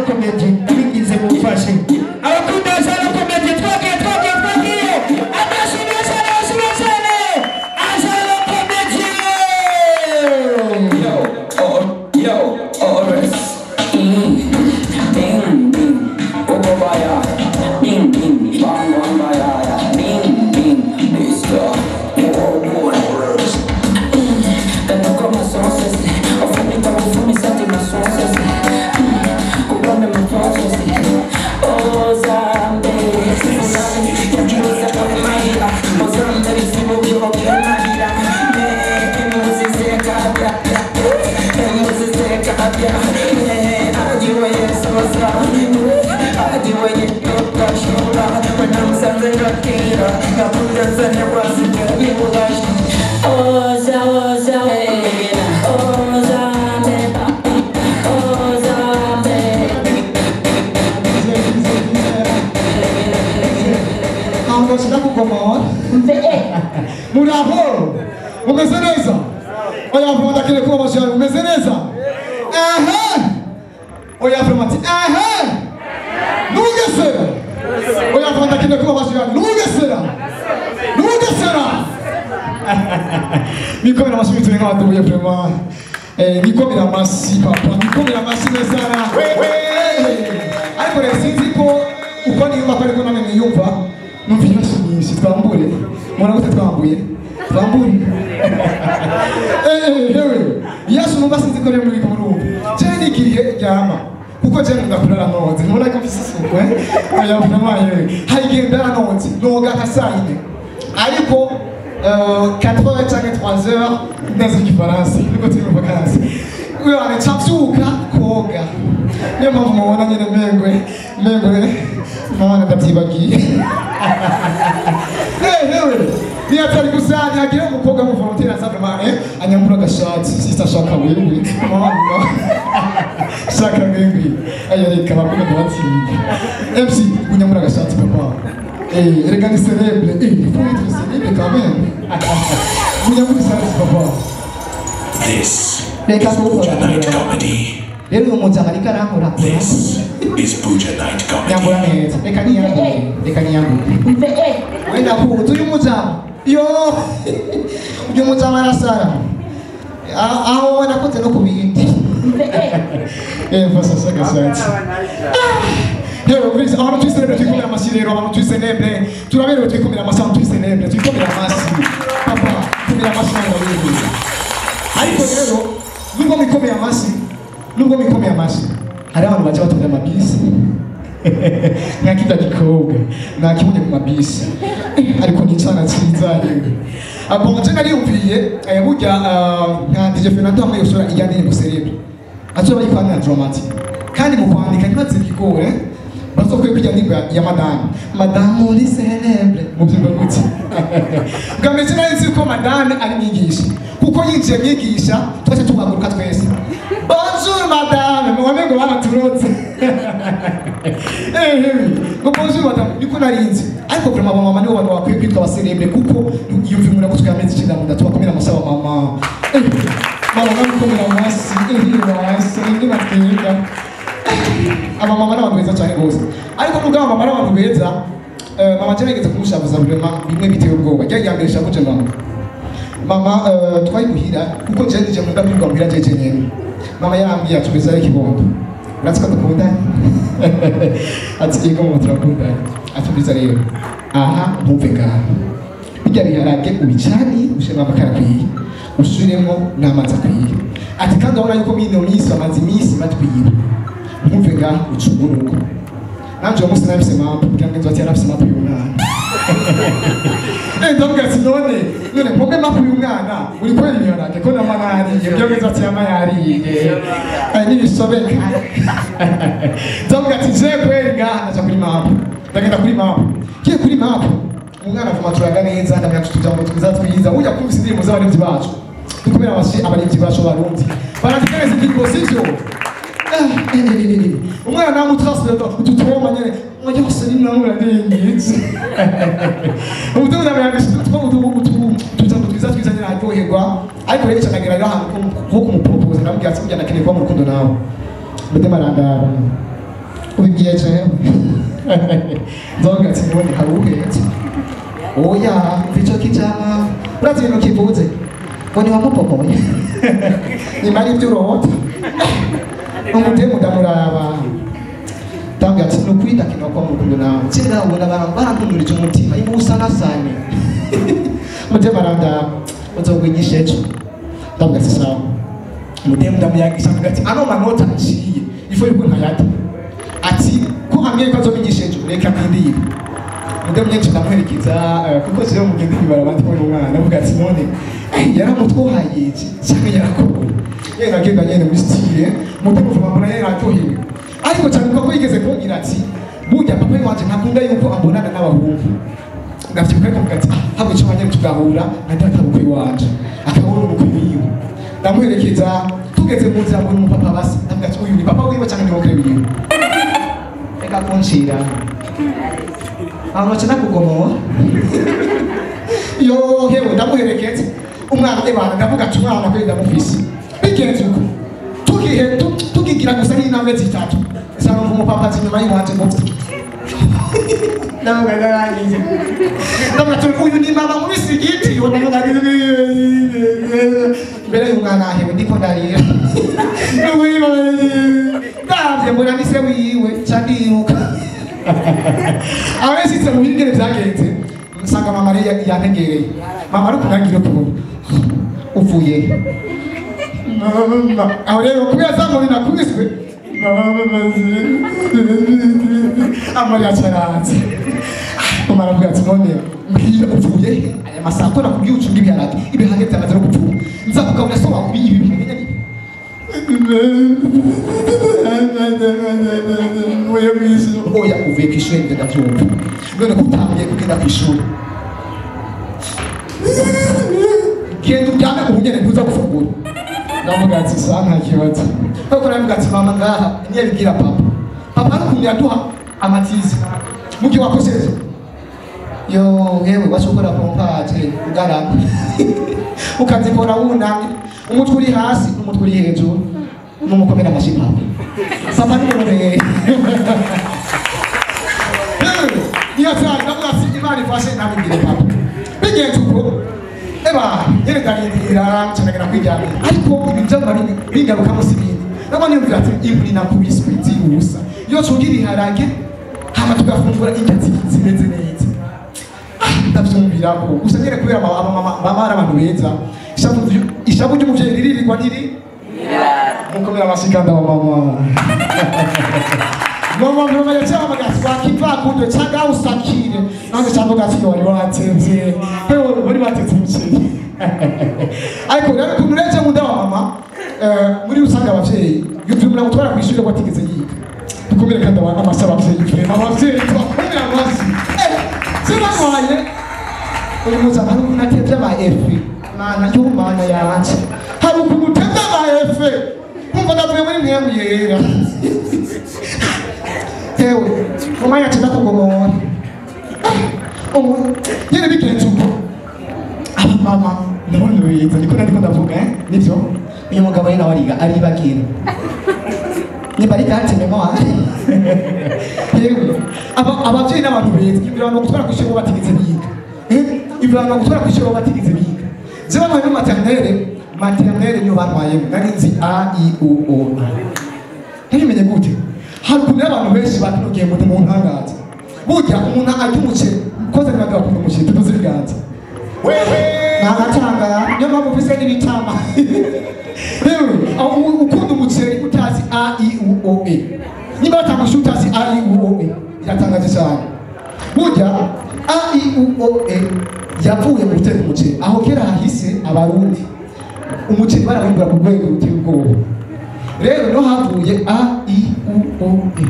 Comedy ndabinginze mumfashe. Abakunda Ajalo Comedy twagiye twagiye twagiye. Amashyi menshi amashyi menshi cyane. Ajalo Comedy. Yo, oh, yo, ORS. Ding, ding, Obabaya. Ding, ding, bang, bang, baya. Ding, ding, this girl. Oh, boy. Muraho mumeze neza oya vraiment ndakire kuba amashyi mumeze neza ehe oya vraiment ehe nugesera oya vraiment ndakire kuba amashyi nugesera nugesera mikomera amashyi bitune nk'abaduye vraiment mikomera amashyi papa mikomera amashyi neza ariko rero sinzi ko uko niyumva ko ariko namwe mwiyumva numva ibibazo nyinshi twambure mubona gute twambuye twambure hewe yesu numva sinzi ko rero muri kumurumva je nigihe ryama kuko je nkunda kurara noze ntubona ko mfise isuku oya vraiment yewe hari igihe ndara noze noga nka saa yine ariko 4 heures canke 3 heures ndazi igifaransa niko turi mu vacances uyo nca koga niyo mpamvu mubona nyene mengwe mengwe mama ndavyibagiye hewe nihatari gusa ntihagira umukobwa mu volontaire aza vraiment anyambura agashati sister shaka wewe mama shaka wewe ayo reka bakunda ndabatsinda MC unyambura agashati papa reka ni célèbre il faut être célèbre quand même unyambura ishati papa. This is Buja Night Comedy. Rero uyu mujama ariko arankora. This is Buja Night Comedy. Nyambura neza reka niyambure reka niyambure wenda kuza uyu mujama yo uyu mujama arasara aho nakunze no kubindi fasasa gashati rero please abantu twisenebre twikomera amashyi rero abantu twisenebre turaberewe twikomera amashyi abantu twisenebre twikomera amashyi papa komera amashyi nawe. Ariko rero nubwo mikomeye amashyi nubwo mikomeye amashyi hari abantu baje batonda amabisi nka kirya gikobwa nakibonye ku mabisi ariko ni icana cyiza yewe bon je nariyumviye burya nka DJ Fernando hamwe yosora ijya ndirimbo célèbre azoba yitwa na Dramatic kandi mu kwandika ntibaze bigore bazokwiye kujya ndirimbo ya madame madame uri célèbre mu byumba gute bwa mbere nari nzi ko madame ari mwigisha kuko yinjiye mwigisha twese tuhaguruka twese bonjour madame mubone ngo baraturotse ngo bonjour madame niko narinzi ariko vraiment mama nibo bantu bakwiye kwitwa abaserebre kuko yumva umuntu agutwaye amezi icyenda mu nda tubakomera amashyi mama mama nabikomera amashyi basi ni batwiga abamama n'abantu beza cyane rwose ariko nubwo abamama ari abantu beza mama je nageze kumushavuza vraiment bimwe biteye ubwoba rya rya mbere shavuje mama mama twari muhira kuko je nije munda kwirirwa muhira jeje nyene mama yarambwiye ati ubeza ikibondo uratsi ko dukundanye ati yego mama turakundanye ati ubeza rero aha ntumve ngaha bijya biharage ubicani ushiremo amakara akwiye usubiremo n'amazi akwiye ati kandi urabona yuko mino minsi bamaze iminsi batwiba ntumve ngaha ucunguruko nanje uwo munsi narafise mapu kugira ngo inzu ati yarafise mapu y'umwana ndavuga ati none none mpombe mapu y'umwana uri kubera ibiharage ko nama nariye kugira ngo inzu ati yama yariye ntibisobeka ndavuga ati je kweri ngaha ndaja kuri mapu ndagenda kuri mapu ngiye kuri mapu umwana avuma turaga neza ndamenya tujambo twiza twiza ujya kumva indirimbo z'abarivyi bacu dukomera amashyi abarivyi bacu b'abarundi barandika neza indirimbo sivyo umwana namutransfera ututoma nyene ngo yose ni namura ndingize ubutumwa ndamenya tujambo twiza twiza nyene aryoherwa ariko rero cyanagira rero ahantu ko kumupropose ndamubwira ati burya nakeneye kuba mu rukundo nawe mutima arandaba Ubibwiye jewe nzoga ati none hari uhetse oya mva ico kijama urazi ibintu kivuze ngo ntiwamupopoye nyuma y'ibyo urota umutemu ndamuraba ndambwira ati ni ukuri ndakenera kuba mu rukundo nawe kera ubona barankunurije umutima imusanasane umutemu arandaba uzogwigisha ejo ndambwira ati sawa umutemu ndamuyagisha avuga ati ano manota nciye ifo yuko ntayata ati ko ambwiye ko azobigisha ejo reka ndindire umutemu nyinshi ndamuherekeza kuko jewe mugenda ibarabara ndi kumwe n'umwana avuga ati none yaramutwaye iki cyangwa yarakuye yera agenda nyene muri style mutemu vuba mbona yera aryohewe ariko cyane kuko yigeze kumbwira ati burya papa wanje ntakunda yuko ambonana n'abahungu ndavyibuka ariko mvuga ati habwo ico banyene tugahura na data bukwe wanje akabona ubukwe wiwe ndamuherekeza tugeze mu nzira mbona umupapa basa ndavuga ati uyu ni papa wiwe cyangwa ni wokere wiwe reka kunshira ahantu bakina kugomora yo hewe ndamuherekeza umwana ebana ndavuga ati umwana kweli ndamufise bigenze uko tugihe tukigira gusa n'intambwe zitatu nsanga umupapa ati inyuma y'iwanje ngo ndavuga ndarangiye ndavuga ati uyu ni mama nkubise igiti mbere y'umwana ahewe ndiko ndarira ndavye mbona ni se wiwe ca ndiruka abeshitse mu bingene vyagenze nsanga mama rero yantegereye mama ariko ntagira ukuntu uvuye aho rero kubera za nkoni nakubiswe amarira acaranze mama aravuga ati none mbwira uvuye he aya masaha ko nakubwiye ucunga ibiharage ibiharage byamaze no gupfuba nza kugabura so wawe ibi biharage nyine oya uvuye ku ishuri ngenda ndabyumva none ko utangiye kugenda ku ishuri genda uryame ubu nyene ntuza gufungura ndavuga ati sa nta kibazo kuko navuga ati mama ngaha niyo abibwira papa papa ari ukuntu yaduha amatiza mu gihe wakoseje yo yewe waca ukora pompaje ugarama ukazikora wunamye umutwe uri hasi n'umutwe uri hejuru n'umukomera amashyi papa papa ni umuntu niyo cyane ndavuga ati Imana ifashe ntabibwire papa bigenze uko eba nyene ndarindira ncanagera kwiryamira ariko ibintu vyaguma bingarukamo si ibindi nabwo niyumvira ati imvura inakubiswe zihuse iyo cunga ibiharage hama tugafungura indya zimeze neza ndavyumvirako gusa nyene kubera abamama baba ari abantu beza ishavu ry'umuvyeyi riririrwa ntiri mukomera amashyi kandi abamama mama mama yacabaga ati wakivakunde cyangwa usakire nanjye cyavuga ati wari watevye wewe wari watevye umuceri ariko rero ukuntu urebye nkunda abamama muri rusange abavyeyi yumvira umuntu agutwara kw'ishuri ko atigeze yiga dukomere kandi abantu amashyi abavyeyi vrema abavyeyi tubakomere amashyi sinatwaye uyu muzaba hari ukuntu atevye ama efe mana y'umana yanje hari ukuntu utevye ama efe nkumva ndavuye muri mwemu yera ewe umwanya atenda kugomora nyene bigenze uko abamama ndabona biza niko nariko ndavuga nivyo uyu mugabo nawe ariga aribagira nimba ari carte mémoire yewe abavyeyi n'abantu beza ibyo abantu gutwara kw'ishuri batigeze biga ibyo abantu gutwara kw'ishuri batigeze biga je bamwe muri maternelle maternelle niyo bantwayemo nari nzi a i u o ntibimenye gute hari ukuntu abantu benshi bakinugiye mu ntangaza burya umuntu arya umuceri koza niba akunda umuceri tuduze ibiganza ntagatanga niyo mpamvu ufise n'ibitama yewe ukunda umuceri utazi a i u o e niba batangusha utazi a i u o e iratangaje cyane burya a i u o e yavuye mu guteka umuceri aho kera hahise abarundi umuceri barawimbura ku rwego ruteye ubwoba rero no havuye a i u o e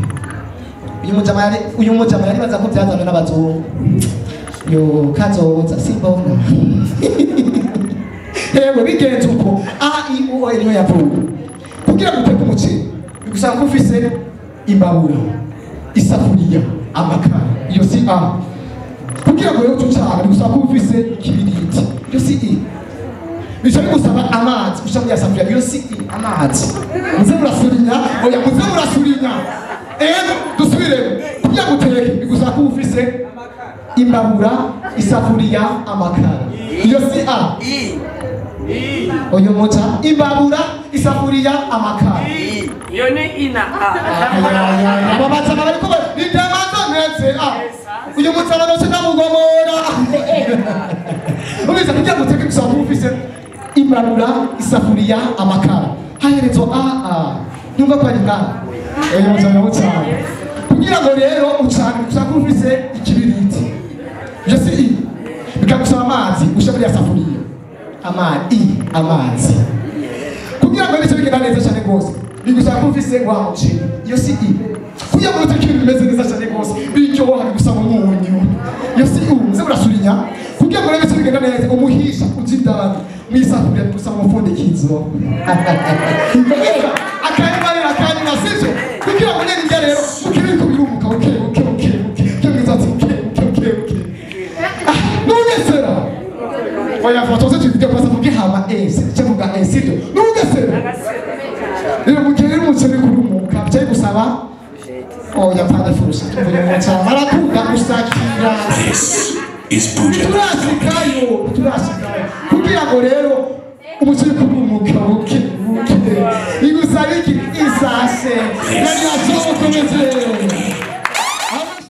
uyu mujama yari baza ko byazanwe n'abazungu yo kazoza simbona yewe bigenze uko a i u o e niyo yavuye kugira ngo uteke umuceri bigusaba ko ufise imbabura isafuriya amakara iyo si a kugira ngo rero ucane bigusaba ko ufise ikibiriti iyo si i bica bigusaba amazi usha muri ya safuriya iyo si i amazi muze murasurinya oya muze murasurinya Ego dusubiremo kugira ngo uteke bigusaba kuba ufise imbabura, isafuriya, amakara. Iyo si A. Uyu muca imbabura, isafuriya, amakara. Iyo ni I na A. Aba batama bariko nidamaza ntetse A. Uyu muca barose ndamugomora. Umvise kugira ngo uteke bigusaba kuba ufise imbabura, isafuriya, amakara. Haherezwa A A. Nyumva ko ari ngaha. Uyu muca ndawucana. Kugira ngo rero ucane bigusaba kuba ufise ikibiriti. Iyo si I. Bikagusaba amazi ushyira muri ya safuriya. Amazi, amazi. Kugira ngo bice bigenda neza cyane rwose bigusaba kuba ufise wa muceri. Iyo si I. Kugira ngo uteke ibintu bimeze neza cyane rwose biryoha bigusaba umunyu. Iyo si U. Muze murasurinya. Kugira ngo bice bigenda neza umuhisha uja indani mu isafuriya bigusaba umupfundikizo. Akanyuma rero akanyuma sivyo? Kugira ngo nyene indya rero mukibiko birumuka buke buke buke buke. Kugira ngo buke buke buke buke. Nugesera. Oya foto se tuvuge kwa sababu hama cyangwa E sivyo? Nugesera. Rero mukere umuceri kurumuka byari gusaba oya pande furusha tuvuye mu cyama arakunda gusakira. This is Buja Night Comedy. Turashikayo, turashikayo. Kugira ngo rero umuceri kurumuka buke buke. Igusaba iki? Isase. Yari asokomeje.